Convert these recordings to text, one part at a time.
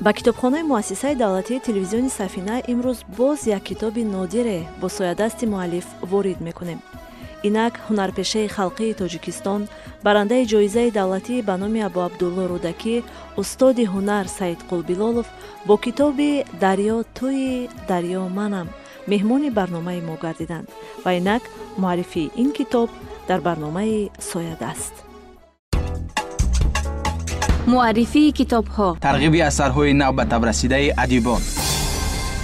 Ба китобхонаи муассисаи давлатии телевизиони Сафина имрӯз боз як китоби нодире бо соядасти муаллиф ворид мекунем. Инак ҳунарпешаи халқии Тоҷикистон, барандаи ҷоизаи давлатӣ ба номи Абуабдулло Рӯдакӣ, устоди ҳунар Саидқул Билолов бо китоби «Дарё туи, дарё манам» меҳмони барномаи мо гардиданд ва инак муаррифии ин китоб дар барномаи «Соядаст». Муаррифии китобҳо, тарғиби асарҳои нав ба табрасидаи адибон,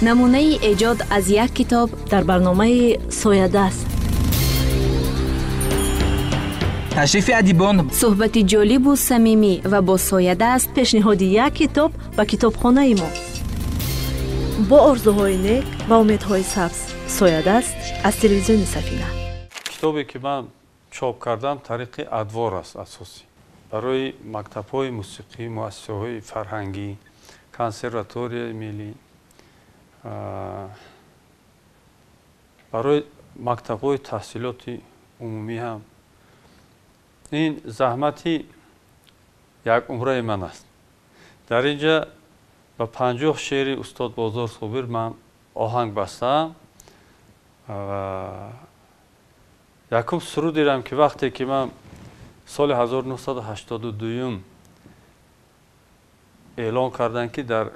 намунаи эҷод аз як китоб дар барномаи «Соядаст», ташрифи адибон, суҳбати ҷолибу самимӣ ва бо соядаст, пешниҳоди як китоб ба китобхонаи мо бо орзуҳои нек ва умедҳои сабз. «Соядаст» аз телевизиони Сафина. Китобе ки ман чоп кардам, тариқи адвор аст, асосӣ барои мактабҳои мусиқӣ, муассисаҳои фарҳангӣ, консерваторияи миллӣ, барои мактабҳои таҳсилоти умумӣ ҳам. Ин заҳмати як умраи ман аст. Дар ин ҷа ба 50 шеъри устод Бозор Собир ман оҳанг бастаам. Якум сурудерам ки вақте ки ман соли 1982 эълон карданд, ки дар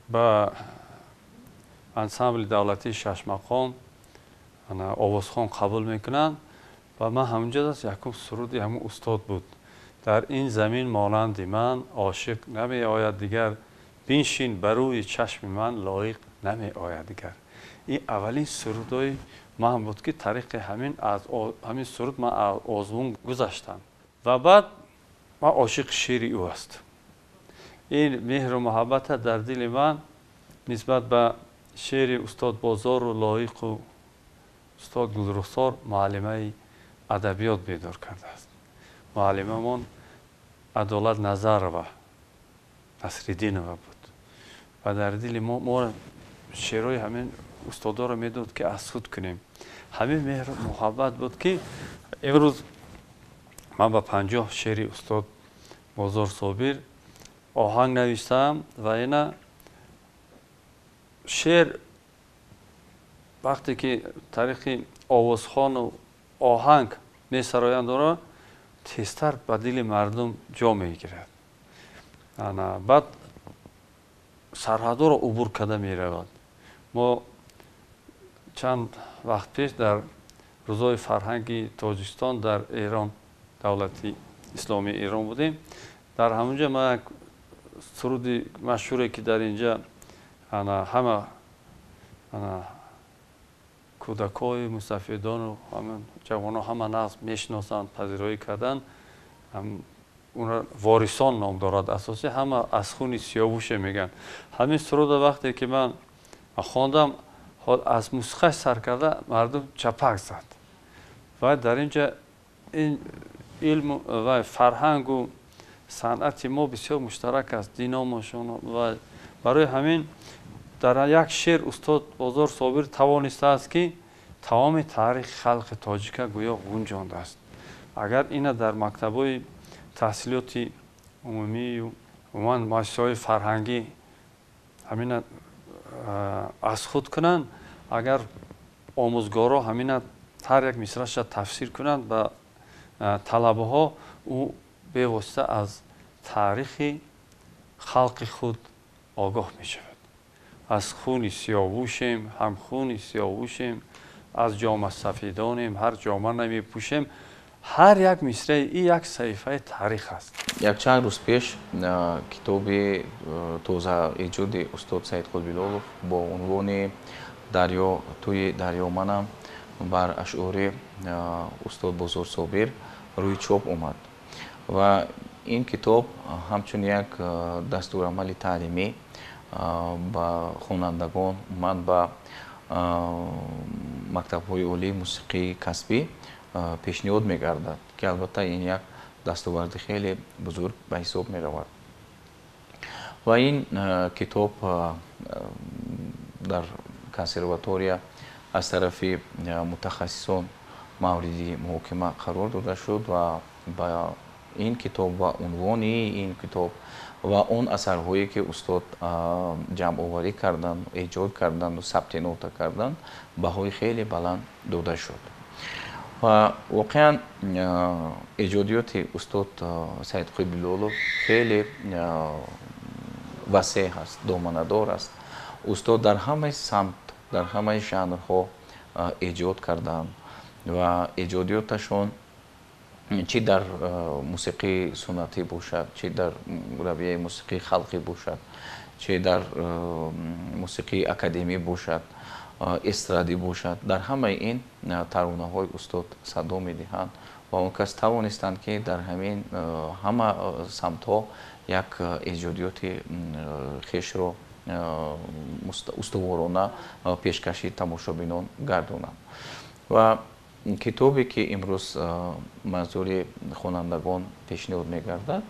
ба ансамбли давлатии шашмақом овозхон қабул мекунанд, ва ман ҳамунҷо якум суруди ҳамун устод буд: «Дар ин замин монанди ман ошиқ намеояд дигар, биншин ба рӯи чашми ман лоиқ намеояд дигар». Ин аввалин сурудҳои ман буд, ки тариқи ҳамин аз ҳамин суруд ман аз озмун гузаштам ва баъд ман ошиқи шеъри ӯ ҳастам. Ин меҳру муҳаббата дар дили ман нисбат ба шеъри устод Бозору Лоиқу устод Гулрухсор муаллимаи адабиёт бедор кардааст. Муаллимамон Адолат Назарова Насриддинова буд ва дар дили мо моро шеърҳои ҳамин устодоро медод, ки аз худ кунем. Ҳамин меҳру муҳаббат буд, ки имрӯз ман ба 50 шеъри устод Бозор Собир оҳанг навиштаам. Ва ина шеър вақте ки тариқи овозхону оҳанг месароянд, онро тезтар ба дили мардум ҷо мегирад, баъд сарҳадҳоро убур карда меравад. Мо чанд вақт пеш дар рӯзҳои фарҳанги Тоҷикистон дар Эрон, давлати исломии Эрон будем. Дар ҳамунҷа ман як суруди машҳуре, ки дар инҷа ҳама кӯдакҳои мусафидону ҷавонҳо ҳама нағз мешиносанд, пазироӣ карданд, онро «Ворисон» ном дорад. Асосӣ ҳама «Аз хуни сиёвуше» мегӯянд. Ҳамин суруда вақте ки ман хондам, аз мусиқаш сар карда мардум чапак зад. Ва дар ин ҷа ин илму ва фарҳангу санъати мо бисёр муштарак аст, диномошон. Ва барои ҳамин дар як шеър устод Бозор Собир тавонистааст, ки тамоми таърихи халқи тоҷика гӯё ғунҷондааст. Агар ина дар мактабҳои таҳсилоти умумию умуман муассисаҳои фарҳангӣ ҳамина аз худ кунанд, агар омӯзгорҳо ҳамина ҳар як мисраша тафсир кунанд ба талабаҳо, ӯ бевосита аз таърихи халқи худ огоҳ мешавад. Аз хуни сиёвушем, ҳам хуни сиёвушем, аз ҷома сафедонем, ҳар ҷома намепӯшем. Ҳар як мисраи и як саҳифаи таърих аст. Якчанд рӯз пеш китоби тоза эҷоди устод Саидқул Билолов бо унвони «Дарё туи, дарё манам» бар ашъори устод Бозор Собир рӯи чоп омад ва ин китоб ҳамчун як дастурамали таълимӣ ба хонандагон, умуман ба мактабҳои олии мусиқии касбӣ пешниҳод мегардад, ки албатта ин як дастоварди хеле бузург ба ҳисоб меравад. Ва ин китоб дар консерватория аз тарафи мутахассисон мавриди муҳокима қарор дода шуд ва ба Ин китоб ва унвони ин китоб ва он асарҳое, ки устод ҷамъоварӣ карданд, эҷод карданду сабти нота карданд, баҳои хеле баланд дода шуд. Ва воқеан эҷодиёти устод Саидқул Билолов хеле васеъ ҳаст, доманадор аст. Устод дар ҳамаи самт, дар ҳамаи жанрҳо эҷод карданд ва эҷодиёташон чӣ дар мусиқии суннатӣ бошад, чӣ дар равияи мусиқии халқӣ бошад, чӣ дар мусиқии академӣ бошад, эстрадӣ бошад, дар ҳамаи ин таронаҳои устод садо медиҳанд ва он кас тавонистанд, ки дар ҳамин ҳама самтҳо як эҷодиёти хешро устуворона пешкаши тамошобинон гардонанд. Ва китобе, ки имрӯз манзури хонандагон пешниҳод мегардад,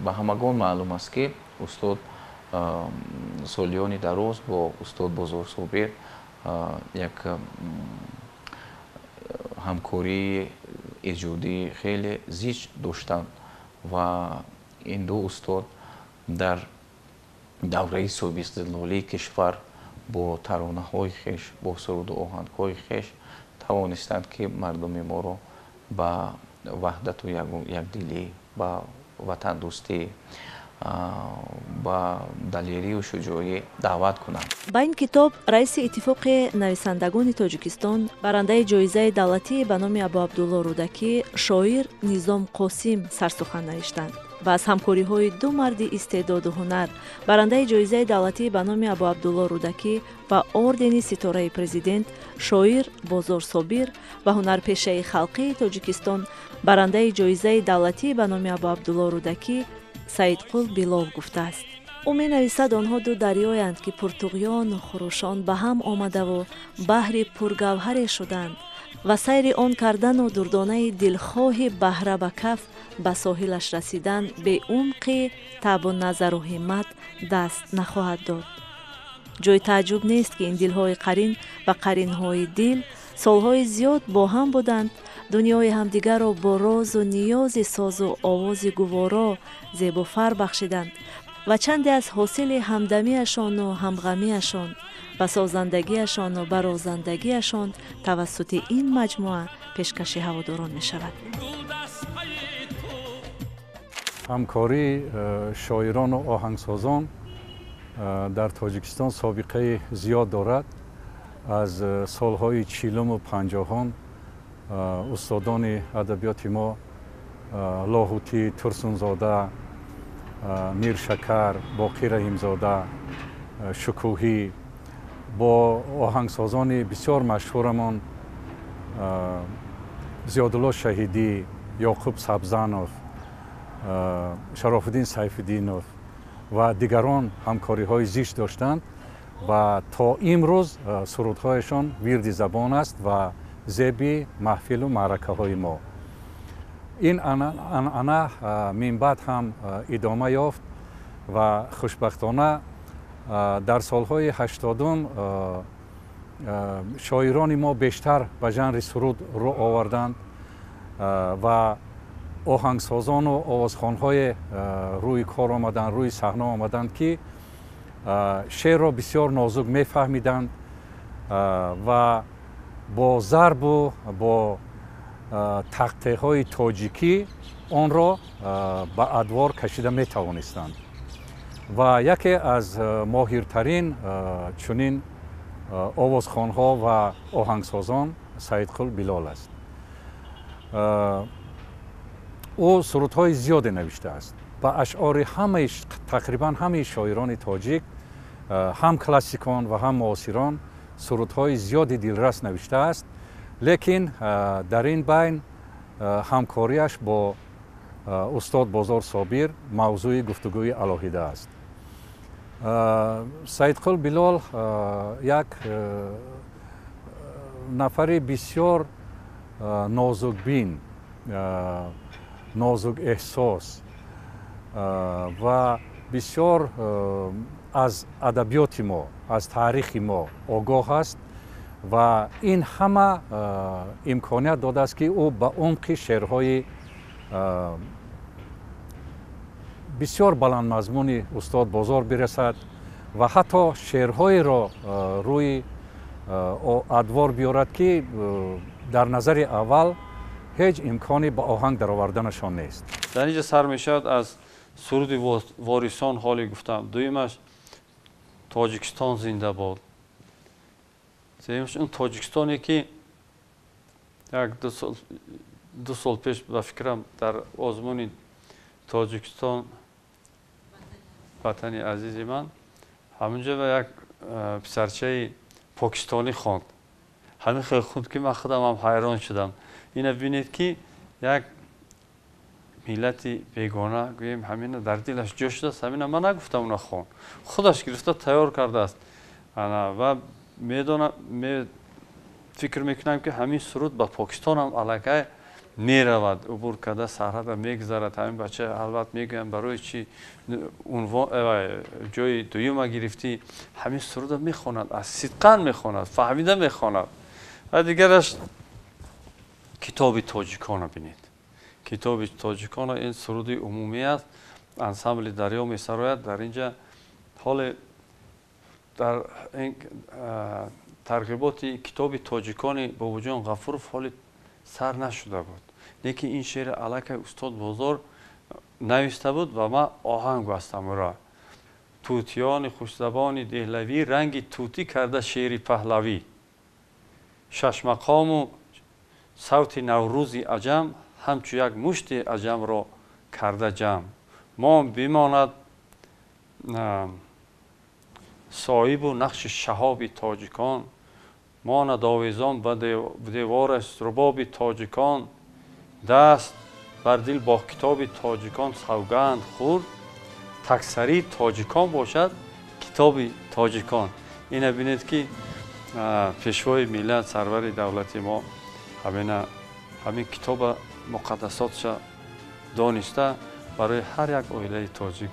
ба ҳамагон маълум аст, ки устод солиёни дароз бо устод Бозор Собир як ҳамкории эҷодии хеле зич доштанд ва ин ду устод дар давраи соҳибистиқлолии кишвар бо таронаҳои хеш, бо суруду оҳангҳои хеш тавонистанд, ки мардуми моро ба ваҳдату якдилӣ, ба ватандӯстӣ, ба далерию шуҷоӣ даъват кунанд. Ба ин китоб раиси Иттифоқи нависандагони Тоҷикистон, барандаи ҷоизаи давлатӣ ба номи Абуабдулло Рӯдакӣ, шоир Низом Қосим сарсухан навиштанд ва аз ҳамкориҳои ду марди истеъдоду ҳунар, барандаи ҷоизаи давлатӣ ба номи Абуабдулло Рӯдакӣ ва ордени Ситораи Президент, шоир Бозор Собир ва ҳунарпешаи халқии Тоҷикистон, барандаи ҷоизаи давлатӣ ба номи Абуабдулло Рӯдакӣ Саидқул Билол гуфтааст. Ӯ менависад: онҳо ду дарёянд, ки пуртуғёну хурӯшон ба ҳам омадаву баҳри пургавҳаре шуданд ва сайри он кардану дурдонаи дилхоҳи баҳра ба каф ба соҳилаш расидан беумқи таъбу назару ҳиммат даст нахоҳад дод. Ҷои тааҷҷуб нест, ки ин дилҳои қарин ва қаринҳои дил солҳои зиёд бо ҳам буданд, дунёи ҳамдигарро бо розу ниёзи созу овози гуворо зебофар бахшиданд ва чанде аз ҳосили ҳамдамиашону ҳамғамиашон ба созандагиашону барозандагиашон тавассути ин маҷмӯа пешкаши ҳаводорон мешавад. Ҳамкории шоирону оҳангсозон дар Тоҷикистон собиқаи зиёд дорад. Аз солҳои чилуму панҷоҳон устодони адабиёти мо Лоҳутӣ, Турсунзода, Миршакар, Боқӣ Раҳимзода, Шукӯҳӣ бо оҳангсозони бисёр машҳурамон Зиёдулло Шаҳидӣ, Ёқуб Сабзанов, Шарофуддин Сайфиддинов ва дигарон ҳамкориҳои зич доштанд ва то имрӯз сурудҳояшон вирди забон аст ва зеби маҳфилу маъракаҳои мо. Ин анъана минбаъд ҳам идома ёфт ва хушбахтона дар солҳои 80-ум шоирони мо бештар ба жанри суруд рӯ оварданд ва оҳангсозону овозхонҳое рӯи кор омаданд, рӯи саҳна омаданд, ки шеърро бисёр нозук мефаҳмиданд ва бо зарбу бо тақтеҳои тоҷикӣ онро ба адвор кашида метавонистанд. Ва яке аз моҳиртарин чунин овозхонҳо ва оҳангсозон Саидқул Билол аст. Ӯ сурудҳои зиёде навиштааст ба ашъори ҳамаи, тақрибан ҳамаи шоирони тоҷик, ҳам классикон ва ҳам муосирон сурудҳои зиёди дилрас навиштааст. Лекин дар ин байн ҳамкориаш бо устод Бозор Собир мавзӯи гуфтугӯи алоҳида аст. Саидқул Билол як нафари бисёр нозукбин, нозук эҳсос ва бисёр аз адабиёти мо, аз таърихи мо огоҳ аст ва ин ҳама имконият додааст, ки ӯ ба умқи шеърҳои Бисёр баландмазмуни устод Бозор бирасад ва ҳатто шеърҳоеро рӯи адвор биёрад, ки дар назари аввал ҳеҷ имконе ба оҳанг дароварданашон нест. Дар инҷа сар мешавад аз суруди ворисон, ҳоле гуфтам. Дуюмаш Тоҷикистон зинда бод. Сеюмаш он Тоҷикистоне, ки як 2 сол пеш, ба фикрам, дар озмуни Тоҷикистон ватани азизи ман, ҳамунҷо як писарчаи покистонӣ хонд. Ҳамин хел хонд, ки ман худамам ҳайрон шудам. Ина бинед, ки як миллати бегона, гӯем, ҳамина дар дилаш ҷо шудааст. Ҳамина ман нагуфтам, уна хон, худаш гирифта тайёр кардааст. Ва медонам, фикр мекунам, ки ҳамин суруд ба Покистонам аллакай меравад, убур карда сарҳада мегузарад. Ҳамин бача албат мегӯям, барои чи унвон ҷои дуюма гирифтӣ? Ҳамин суруда мехонад, аз сидқан мехонад, фаҳмида мехонад. Ва дигараш китоби тоҷикона бинед. Китоби тоҷикона ин суруди умумӣ аст, ансамбли Дарё месарояд. Дар инҷа ҳоле дар ин тарғиботи китоби тоҷикони Бобоҷон Ғафуров ҳоли сар нашуда буд, лекин ин шеъри аллакай устод Бозор нависта буд ва ман оҳанг бастам ӯро. Тутиёни хушзабони деҳлавӣ, ранги тутӣ карда шеъри паҳлавӣ, шашмақому савти наврӯзи аҷам, ҳамчу як мушти аҷамро карда ҷамъ. Мо бимонад соҳибу нақши шаҳоби тоҷикон, монад овезон ба девораш рубоби тоҷикон, даст бар дил бо китоби тоҷикон савганд хӯрд, таксарии тоҷикон бошад китоби тоҷикон. Ина бинед, ки пешвои миллат, сарвари давлати мо ҳамина ҳамин китоба муқаддасотша дониста, барои ҳар як оилаи тоҷик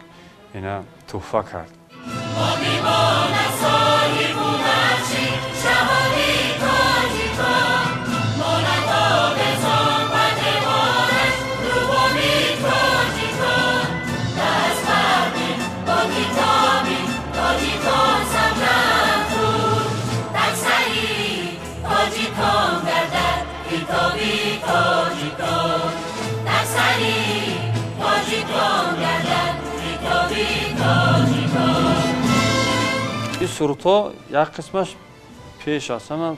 ина тӯҳфа кард. Соҳибу нақши шаҳоби тоҷикон, монад овезон ба девораш рубоби тоҷикон, даст бар дил бо китоби тоҷикон савганд хӯрд, таксари тоҷикон гардад китоби тоҷикон, таксари тоҷикон гардад китоби тоҷикон. Ин сурудҳо як қисмаш пеш аз ҳама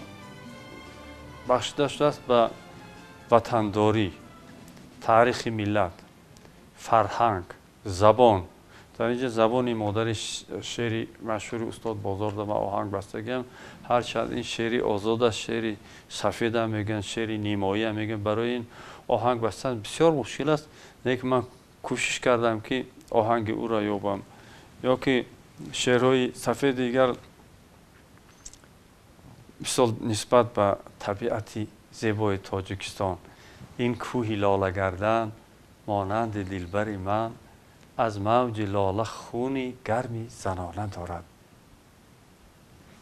бахшида шудааст ба ватандорӣ, таърихи миллат, фарҳанг, забон. Дар инҷа забони модари, шеъри машҳури устод Бозорда ман оҳанг бастагиам. Ҳарчанд ин шеъри озод аст, шеъри сафедам мегӯянд, шеъри нимоиам мегӯянд, барои ин оҳанг бастан бисёр мушкил аст, лекин ман кӯшиш кардам, ки оҳанги ӯро ёбам. Ё ки шеърҳои сафеди дигар, мисол, нисбат ба табиати зебои Тоҷикистон: ин кӯҳи лолагардан монанди дилбари ман, аз мавҷи лола хуни гарми занона дорад,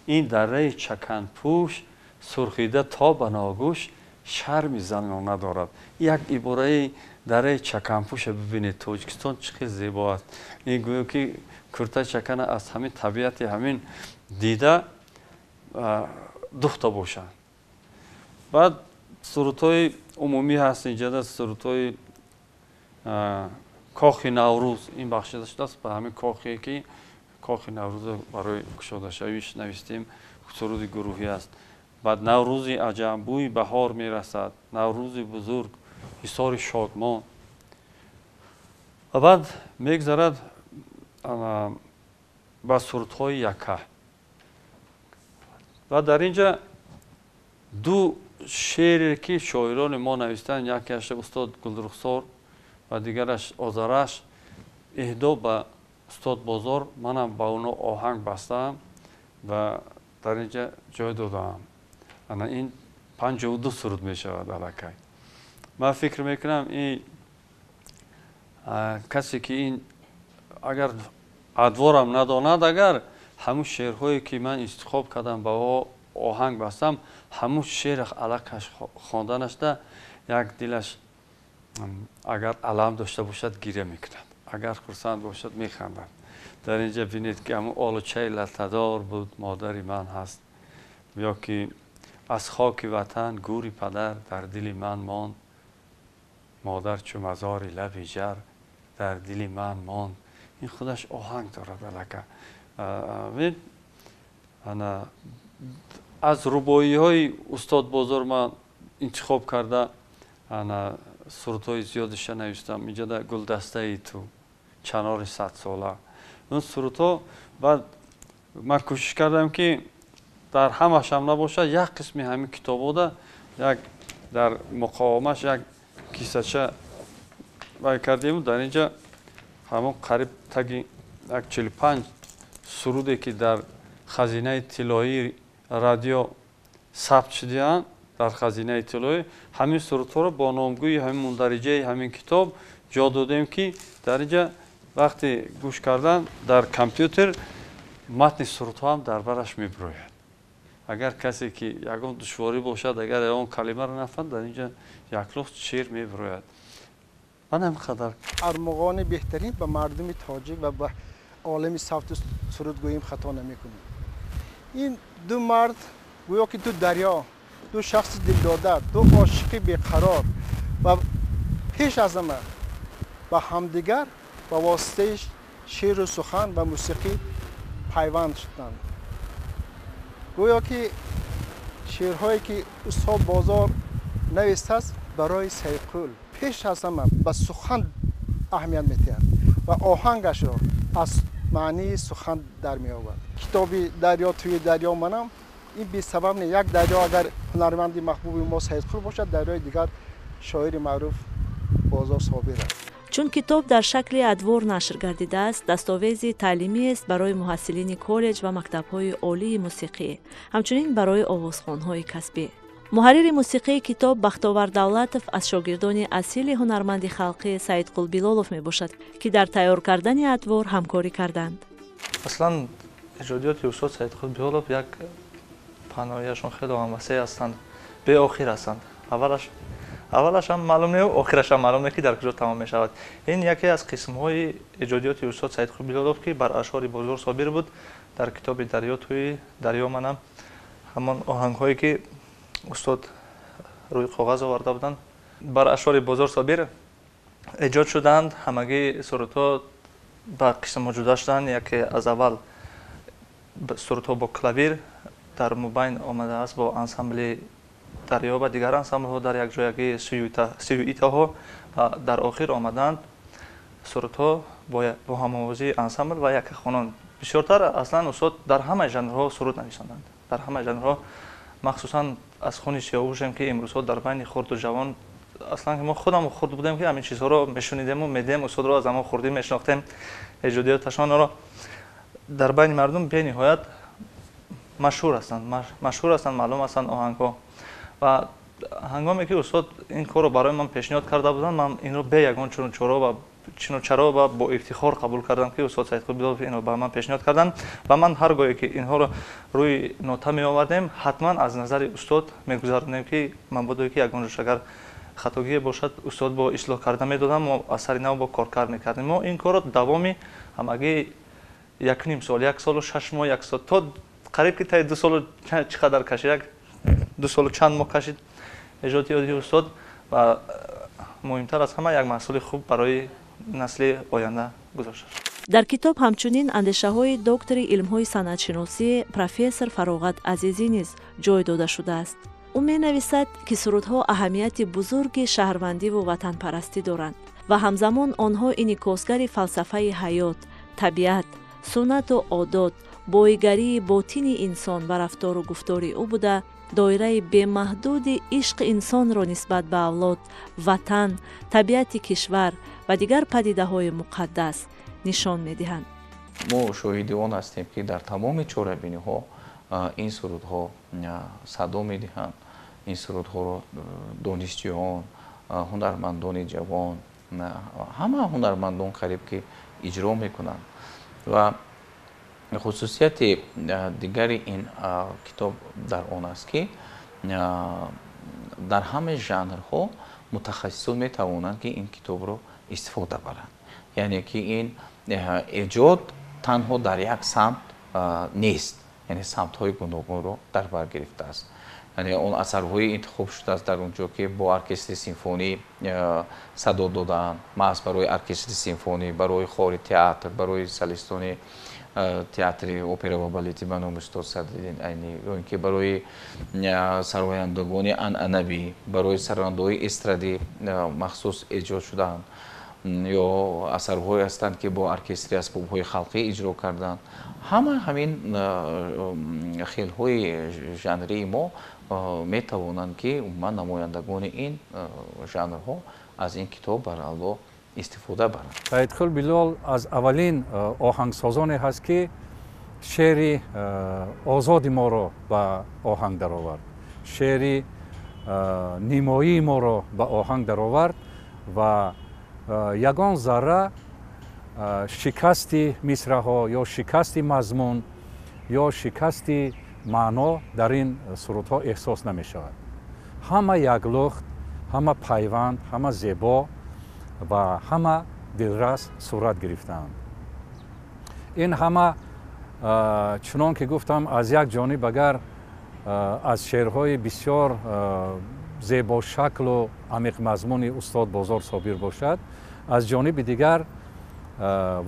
ин дарраи чаканпӯш сурхида то ба ногӯш шарми занона дорад. Як ибораи дарраи чаканпӯша бибинед, Тоҷикистон чӣ хел зебо аст. Ин гӯё ки куртаи чакана аз ҳамин табиати ҳамин дида духта бошанд. Баъд сурудҳои умумӣ ҳаст инҷода, сурудҳои кохи Наврӯз. Ин бахшида шудааст ба ҳамин кохе, ки кохи Наврӯз барои кушодашавиш навистем, суруди гурӯҳӣ аст. Баъд Наврӯзи аҷам, бӯи баҳор мерасад, Наврӯзи бузург, ҳисори шодмон. Ва баъд мегузарад ба сурудҳои якка. Ва дар инҷа ду шеъре, ки шоирони мо навистанд, якеаш устод Гулрухсор ва дигараш Озараш, иҳдо ба устод Бозор, манам ба оно оҳанг бастаам ва дар инҷа ҷой додаам. Ана ин 52 суруд мешавад аллакай. Ман фикр мекунам, ин касе ки ин агар адворам надонад, агар ҳамун шеърҳое, ки ман интихоб кардам, ба оҳанг бастам, ҳамун шеър аллакаш хонданашда як дилаш Агар алам дошта бошад, гиря мекунад, агар хурсанд бошад, механдад. Дар инҷа бинед, ки ҳамун олучаи латтадор буд, модари ман ҳаст, ё ки аз хоки ватан гӯри падар дар дили ман монд, модар чу мазори лаби ҷар дар дили ман монд. Ин худаш оҳанг дорад аллака. Ана аз рубоиҳои устод Бозор ман интихоб карда, ана сурудҳои зиёдиша навиштам. Инҷода гулдастаи ту, чанори садсола, он сурудҳо. Баъд ман кӯшиш кардам, ки дар ҳамашам набошад, як қисми ҳамин китобода як дар муқовамаш як кисача вай кардему. Дар инҷа ҳамон қариб таги як 45 суруде, ки дар хазинаи тиллоии радио сабт шудаанд, дар хазинаи тиллоӣ ҳамин сурудҳоро бо номгӯи ҳамин мундариҷаи ҳамин китоб ҷо додем, ки дар инҷа вақте гӯш кардан дар компютер матни сурудҳо ҳам дар бараш мебирояд. Агар касе ки ягон душворӣ бошад, агар ягон калимаро нафаҳмад, дар инҷа яклухт шеър мебирояд. Ман ҳамин қадар. Армуғони беҳтарин ба мардуми тоҷик ва ба олами савту суруд гӯем, хато намекунем. Ин ду мард гӯё ки ду дарё, ду шахси дилдода, ду ошиқи беқарор ва пеш аз ҳама ба ҳамдигар ба воситаи шеъру сухан ва мусиқӣ пайванд шуданд. Гӯё ки шеърҳое, ки устод Бозор навистааст, барои Саидқул пеш аз ҳама ба сухан аҳамият медиҳад ва оҳангашро аз маънии сухан дар меовард. Китоби «Дарё тӯи дарё манам» ин бесабаб не. Як дарё агар ҳунарманди маҳбуби мо Саидқул бошад, дарёи дигар шоири маъруф Бозор Собир аст. Чун китоб дар шакли адвор нашр гардидааст, дастовези таълимиест барои муҳассилини коллеҷ ва мактабҳои олии мусиқӣ, ҳамчунин барои овозхонҳои касбӣ. Муҳаррири мусиқии китоб Бахтовар Давлатов аз шогирдони асили ҳунарманди халқӣ Саидқул Билолов мебошад, ки дар тайёр кардани адвор ҳамкорӣ карданд. Аслан эҷодиёти устод Саидқул Билолов як паҳноияшон хеле ҳам васеъ ҳастанд, беохир ҳастанд. Аввалашам маълум не, охирашам маълум не, ки дар куҷо тамом мешавад. Ин яке аз қисмҳои эҷодиёти устод Саидқул Билолов, ки бар ашъори Бозор Собир буд, дар китоби «Дарё тӯи дарё манам» ҳамон оҳангҳое, ки устод рӯи коғаз оварда буданд, бар ашъори Бозор Собир эҷод шуданд. Ҳамагӣ сурудҳо ба қисмҳо ҷудо шуданд. Яке аз аввал сурудҳо бо клавир, дар мубайн омадааст бо ансамбли дарё ва дигар ансамблҳо дар якҷоягӣ сюитаҳо ва дар охир омаданд сурудҳо бо ҳамовозии ансамбл ва якахонон. Бисёртар аслан устод дар ҳамаи жанрҳо суруд нависонданд, дар ҳамаи жанрҳо, махсусан аз хуни сиёвушем, ки имрӯзҳо дар байни хурду ҷавон, аслан мо худам хурд будем, ки ҳамин чизҳоро мешунидему медидем. Устодро аз ҳамон хурдӣ мешинохтем, эҷодиёташонро. Дар байни мардум бениҳоят машҳур ҳастанд, машҳур ҳастанд, маълум ҳастанд оҳангҳо. Ва ҳангоме ки устод ин корро барои ман пешниҳод карда буданд, ман инро бе ягон чуну ва чину чаро ва бо ифтихор қабул кардам, ки устод Саидқул Билолов инро ба ман пешниҳод карданд. Ва ман ҳар гоҳе ки инҳоро рӯи нота меовардем, ҳатман аз назари устод мегузаронем, ки мабодое ки ягон ҷош агар хатогие бошад, устод бо ислоҳ карда медодам, мо аз сари нав бо коркард мекардем. Мо ин корро давоми ҳамагӣ якним сол, як солу 6 моҳ, як сол то қариб ки таи 2 солу чӣ қадар кашид, як 2 солу чанд моҳ кашид эҷодиёти устод. Ва муҳимтар аз ҳама, як маҳсули хуб барои насли оянда гузошта. Дар китоб ҳамчунин андешаҳои доктори илмҳои санъатшиносӣ, профессор Фароғат Азизӣ низ ҷой дода шудааст. Ӯ менависад, ки сурудҳо аҳамияти бузурги шаҳрвандиву ватанпарастӣ доранд ва ҳамзамон онҳо инъикосгари фалсафаи ҳаёт, табиат, суннату одот, боигарии ботини инсон ва рафтору гуфтори ӯ буда, доираи бемаҳдуди ишқи инсонро нисбат ба авлод, ватан, табиати кишвар ва дигар падидаҳои муқаддас нишон медиҳанд. Мо шоҳиди он ҳастем, ки дар тамоми чорабиниҳо ин сурудҳо садо медиҳанд. Ин сурудҳоро донишҷӯён, ҳунармандони ҷавон, ҳама ҳунармандон қариб ки иҷро мекунанд. Ва хусусияти дигари ин китоб дар он аст, ки дар ҳамаи жанрҳо Мутахассисон метавонанд, ки ин китобро истифода баранд. Яъне ки ин эҷод танҳо дар як самт нест, яъне самтҳои гуногунро дар бар гирифтааст. Яъне он асарҳои интихоб шудааст дар он ҷо, ки бо оркестри симфонӣ садо додаанд, маҳз барои оркестри симфонӣ, барои хори театр, барои солистони театри опера ва балети ба номи устод Садриддин Айнӣ, ё ин ки барои сарояндагони анъанавӣ, барои сарояндаҳои эстрадӣ махсус эҷод шудаанд, ё асарҳое ҳастанд, ки бо оркестри асбобҳои халқӣ иҷро карданд. Ҳама ҳамин хелҳои жанрии мо метавонанд, ки умуман намояндагони ин жанрҳо аз ин китоб баралло истифода баранд. Саидқул Билол аз аввалин оҳангсозоне ҳаст, ки шеъри озоди моро ба оҳанг даровард, шеъри нимоии моро ба оҳанг даровард ва ягон зарра шикасти мисраҳо ё шикасти мазмун ё шикасти маъно дар ин сурудҳо эҳсос намешавад. Ҳама яклухт, ҳама пайванд, ҳама зебо ва ҳама дилрас сурат гирифтаанд. Ин ҳама, чунон ки гуфтам, аз як ҷониб агар аз шеърҳои бисёр зебошаклу амиқмазмуни устод Бозор Собир бошад, аз ҷониби дигар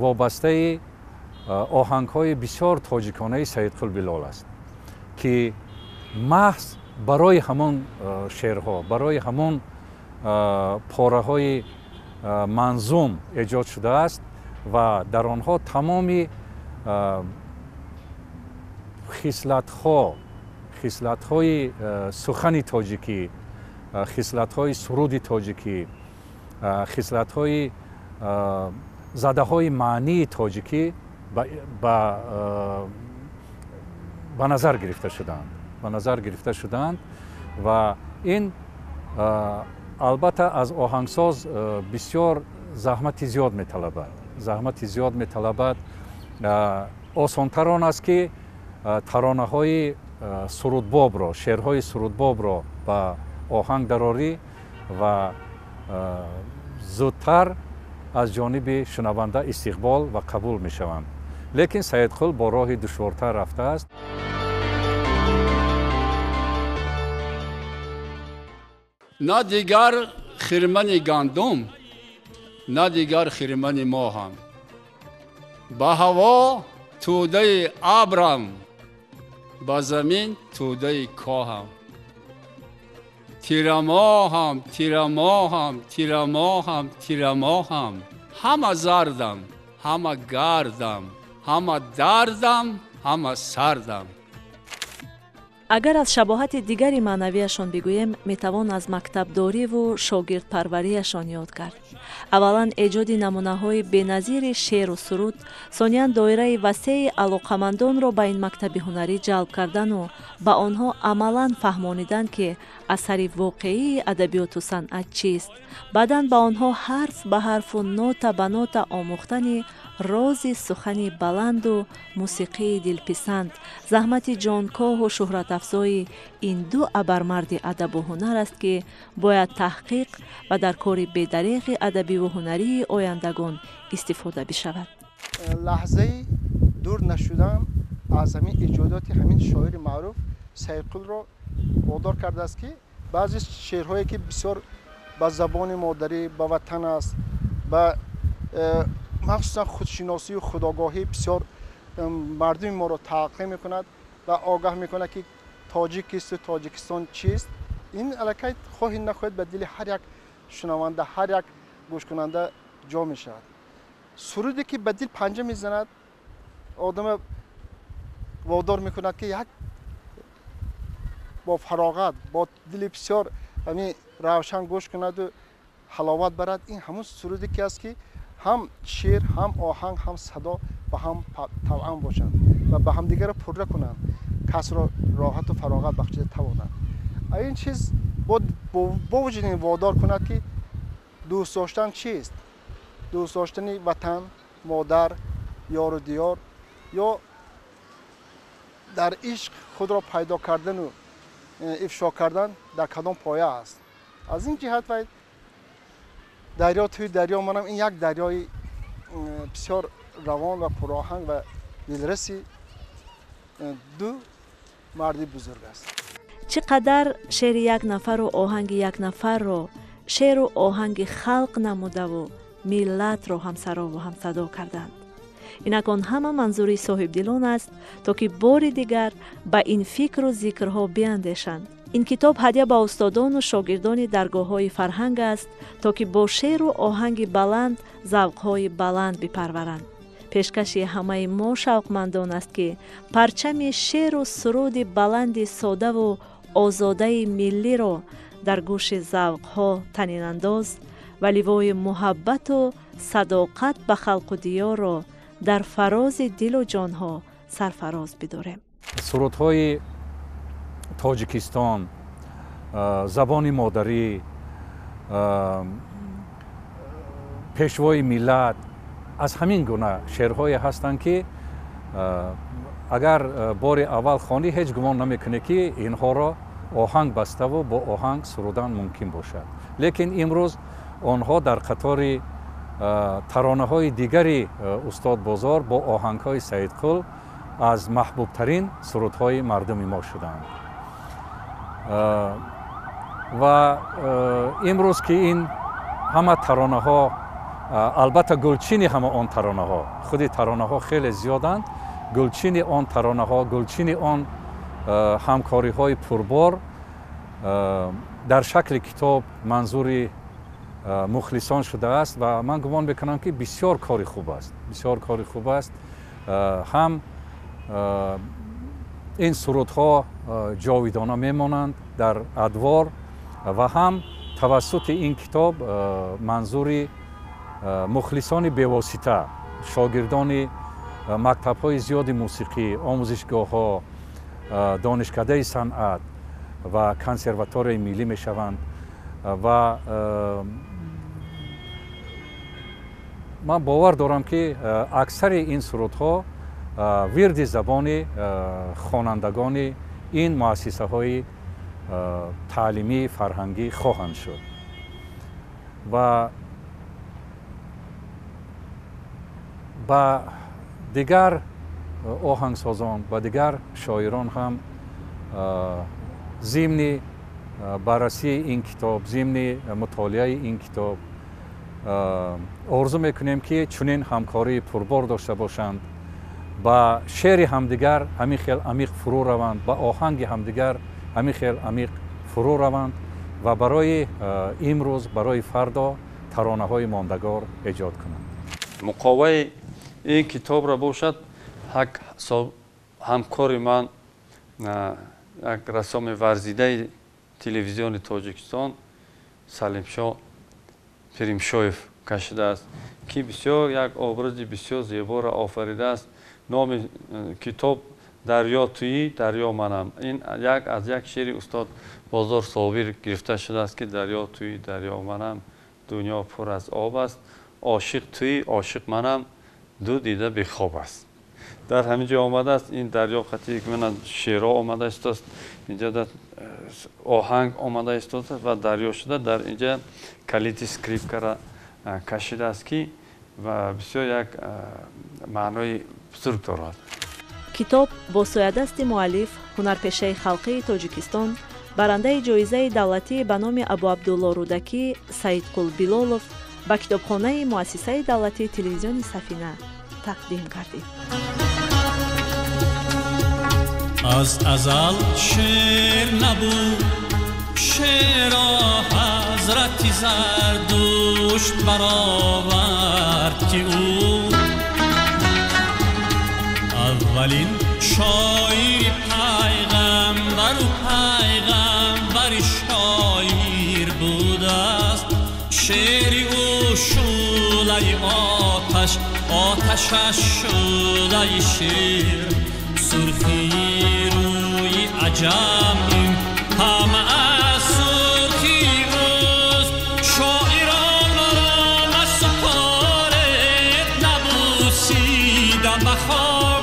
вобастаи оҳангҳои бисёр тоҷиконаи Саидқул Билол аст, ки маҳз барои ҳамон шеърҳо, барои ҳамон пораҳои манзум эҷод шудааст ва дар онҳо тамоми хислатҳои сухани тоҷикӣ, хислатҳои суруди тоҷикӣ, хислатҳои задаҳои маънии тоҷикӣ ба назар гирифта шудаанд, ба назар гирифта шудаанд. Ва ин албатта аз оҳангсоз бисёр заҳмати зиёд металабад, заҳмати зиёд металабад. Осонтар он аст, ки таронаҳои сурудбобро, шеърҳои сурудбобро ба оҳанг дарорӣ ва зудтар аз ҷониби шунаванда истиқбол ва қабул мешаванд. Лекин Саидқул бо роҳи душвортар рафтааст. На дигар хирмани гандум, на дигар хирмани моҳам, ба ҳаво тӯдаи абрам, ба замин тӯдаи коҳам. Тирамоҳам, тирамоҳам, тирамоҳам, тирамоҳам, ҳама зардам, ҳама гардам, ҳама дардам, ҳама сардам. Агар аз шабоҳати дигари маънавияшон бигӯем, метавон аз мактабдориву шогирдпарварияшон ёд кард. Аввалан эҷоди намунаҳои беназири шеъру суруд, сониян доираи васеи алоқамандонро ба ин мактаби ҳунарӣ ҷалб кардану ба онҳо амалан фаҳмонидан, ки асари воқеии адабиёту санъат чист, баъдан ба онҳо ҳарф ба ҳарфу нота ба нота омӯхтани рози сухани баланду мусиқии дилписанд, заҳмати ҷонкоҳу шӯҳратафзои ин ду абармарди адабу ҳунар аст, ки бояд таҳқиқ ва дар кори бедареғи адабиву ҳунарии ояндагон истифода бишавад. Лаҳзаи дур нашудан аз ҳамин эҷодоти ҳамин шоири маъруф Саидқулро водор кардааст, ки баъзе шеърҳое, ки бисёр ба забони модарӣ, ба ватан аст, ба махсусан худшиносию худогоҳӣ бисёр мардуми моро таъқиб мекунад ва огаҳ мекунад, ки тоҷик кисту Тоҷикистон чист. Ин аллакай хоҳӣ нахоҳед ба дили ҳар як шунаванда, ҳар як гӯшкунанда ҷо мешавад. Суруде, ки ба дил панҷа мезанад, одама водор мекунад, ки як бо фароғат, бо дили бисёр ҳамин равшан гӯш кунаду ҳаловат барад. Ин ҳамон суруде ки аст, ки ҳам шеър, ҳам оҳанг, ҳам садо ба ҳам тавъам бошанд ва ба ҳамдигарро пурра кунанд, касро роҳату фароғат бахшида тавонанд. Ин чиз бо вуҷуди ин водор кунад, ки дӯст доштан чист? Дӯст доштани ватан, модар, ёру диёр, ё дар ишқ худро пайдо кардану ифшо кардан дар кадом поя аст. Аз ин ҷиҳат вай Дарё туи дарё манам ин як дарёи бисёр равон ва пуроҳанг ва дилраси ду марди бузург аст. Чӣ қадар шеъри як нафару оҳанги як нафарро шеъру оҳанги халқ намудаву миллатро ҳамсарову ҳамсадо карданд. Инак он ҳама манзури соҳибдилон аст, то ки бори дигар ба ин фикру зикрҳо биандешанд. Ин китоб ҳадя ба устодону шогирдони даргоҳҳои фарҳанг аст, то ки бо шеъру оҳанги баланд завқҳои баланд бипарваранд. Пешкаши ҳамаи мо шавқмандон аст, ки парчами шеъру суруди баланди содаву озодаи миллиро дар гӯши завқҳо танинандоз ва ливои муҳаббату садоқат ба халқу диёрро дар фарози дилу ҷонҳо сарфароз бидорем. Сурудҳои Тоҷикистон, забони модарӣ, пешвои миллат аз ҳамин гуна шеърҳое ҳастанд, ки агар бори аввал хонӣ, ҳеҷ гумон намекунӣ, ки инҳоро оҳанг баставу бо оҳанг сурудан мумкин бошад. Лекин имрӯз онҳо дар қатори таронаҳои дигари устод Бозор бо оҳангҳои Саидқул аз маҳбубтарин сурудҳои мардуми мо шуданд. Ва имрӯз ки ин ҳама таронаҳо, албатта гулчини ҳама он таронаҳо, худи таронаҳо хеле зиёданд, гулчини он таронаҳо, гулчини он ҳамкориҳои пурбор дар шакли китоб манзури мухлисон шудааст ва ман гумон мекунам, ки бисёр кори хуб аст, бисёр кори хуб аст. Ҳам ин сурудҳо ҷовидона мемонанд дар адвор ва ҳам тавассути ин китоб манзури мухлисони бевосита, шогирдони мактабҳои зиёди мусиқӣ, омӯзишгоҳҳо, донишкадаи санъат ва консерваторияи миллӣ мешаванд. Ва ман бовар дорам, ки аксари ин сурудҳо вирди забони хонандагони ин муассисаҳои таълимии фарҳангӣ хоҳанд шуд. Ва ба дигар оҳангсозон, ба дигар шоирон ҳам зимни баррасии ин китоб, зимни мутолиаи ин китоб орзу мекунем, ки чунин ҳамкории пурбор дошта бошанд, ба шеъри ҳамдигар ҳамин хел амиқ фурӯ раванд, ба оҳанги ҳамдигар ҳамин хел амиқ фурӯ раванд ва барои имрӯз, барои фардо таронаҳои мондагор эҷод кунанд. Муқоваи ин китобро бошад ҳак ҳамкори ман, як рассоми варзидаи телевизиони Тоҷикистон Салимшо Пиримшоев кашидааст, ки бисёр як образи бисёр зеборо офаридааст. Номи китоб «Дарё туӣ, дарё манам». Ин як аз як шеъри устод Бозор Собир гирифта шудааст, ки дарё туӣ, дарё манам, дунё пур аз об аст, ошиқ туӣ, ошиқ манам, ду дида бехоб аст. Дар ҳамин ҷо омадааст ин дарё қати мана шеърҳо омада истодааст, инҷа оҳанг омада истодааст ва дарё шуда дар инҷа калиди скрипкара кашидааст, ки ва бисёр як маънои бузург дорад. Китоб бо соядасти муаллиф, ҳунарпешаи халқии Тоҷикистон, барандаи ҷоизаи давлатӣ ба номи Абуабдулло Рӯдакӣ Саидқул Билолов ба китобхонаи муассисаи давлатии телевизиони Сафина тақдим гардид. Аз азал шеър набуд, шеърро ҳазрати Зардушт баровард, ки ӯ аввалин шоири пайғамбару пайғамбари шоир будааст. Шеъри ӯ шӯълаи оташ, оташаш шӯълаи шеър. Сурхии рӯи аҷам ин ҳама аз сурхии ӯст. Шоиронро насупоред, набусида ба хок.